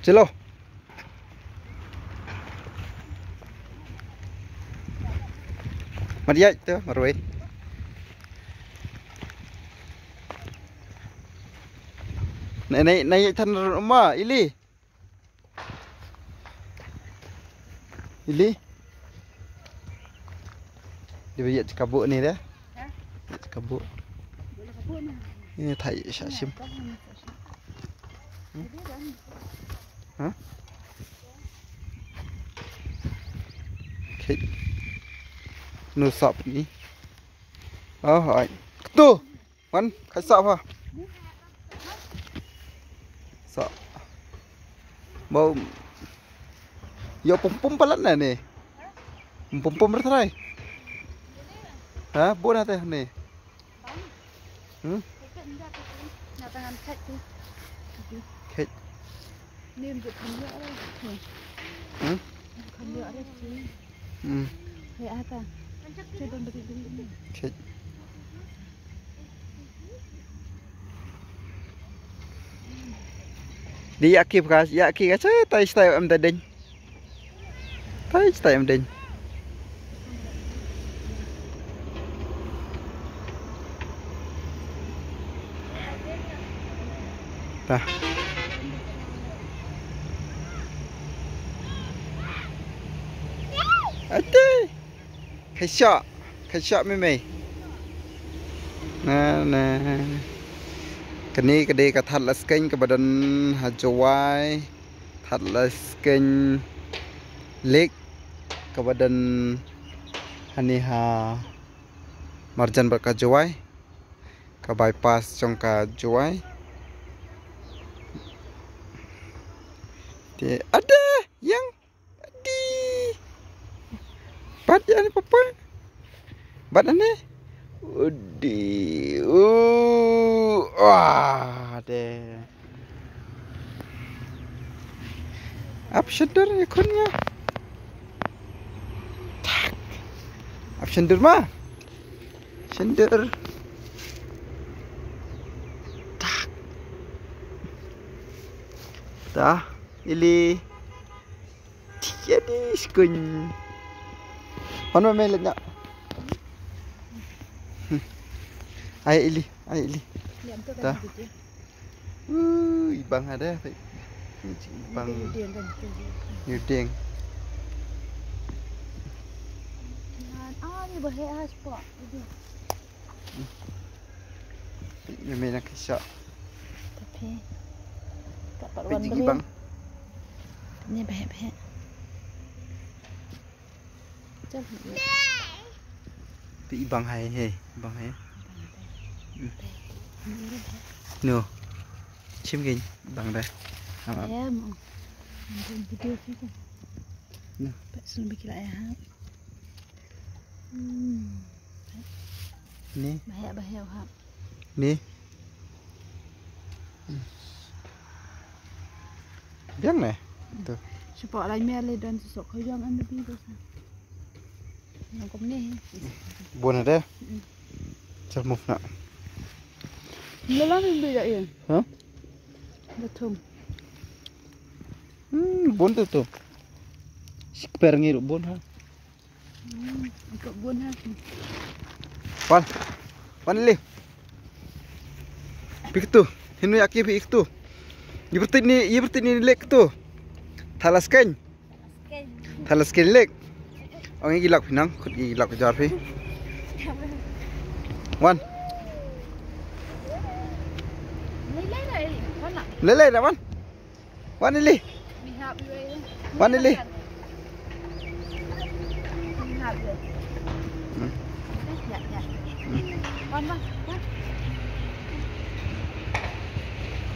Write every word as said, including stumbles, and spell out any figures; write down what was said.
Jelo. Mat ïaid te marwei. Nai nai nai ïaid than ma Ili. Ili. Dia ïaid kabu ni deh. Ïaid kabu. Ini thai sha shim. Ha? Okay. No sap ni. Oh, ai. Tu. Wan, khai sap ha. Sap. Bau. Yo pum pum palat na ni. Pum pum rtrai. Ha, bu na te ni. Hmm? Khet. Hmm? Hmm. Khet. Di ïa ki bka, ïa ki ka, tai stai em da ding. Tai stai em ding. Ta. Ate. Khaisha, khaisha mei mei. Na na. Kane ka dei ka Thadlaskein kaba don ha Jowai. Thadlaskein Lake kaba don hani ha marjan bad ka Jowai. Ka bypass jong ka Jowai. Te ada yang Di. Bat ïa ni papa. Bat ane. Udi. Uh. Wah, de. Ap shyntur ïa khun ïa. Tak. Ap shyntur ma. Shyntur. Tak. Dah. Ili. Tiada sekun. Mana main lenyap? Ai Ili, ai Ili. Dah. Uh, ibang ada. Ibang. Yuding. Ah, ni bahaya spot. Ni main nak kisah. Tapi tak pat wan beri. Ibang. Ni bahaya-bahaya. Pi ibang hai he, ibang hai. No. Chim gin ibang dah. Em. Video sih tu. No. Pat sun bikila ya ha. Hmm. Ni. Bahaya-bahaya ha. Ni. Biang ne? Tu. Shuwa lai mer le don sosok ko jong an bi do sa. Nang kom ne. Bon ada. Chal move na. Lala ni bi da ye. Ha? Da thum. Hmm, bon tu tu. Sikper ngi ru bon ha. Wan. Wan le. Piktu. Hinu ya ki piktu. Ye bertit ni, ye bertit ni lek tu. Thadlaskein. Thadlaskein lek. Ong ye lak pinang, khut ye lak jar pi. Wan. Le le na wan. Wan Ili. Wan Ili. Hmm. Hmm.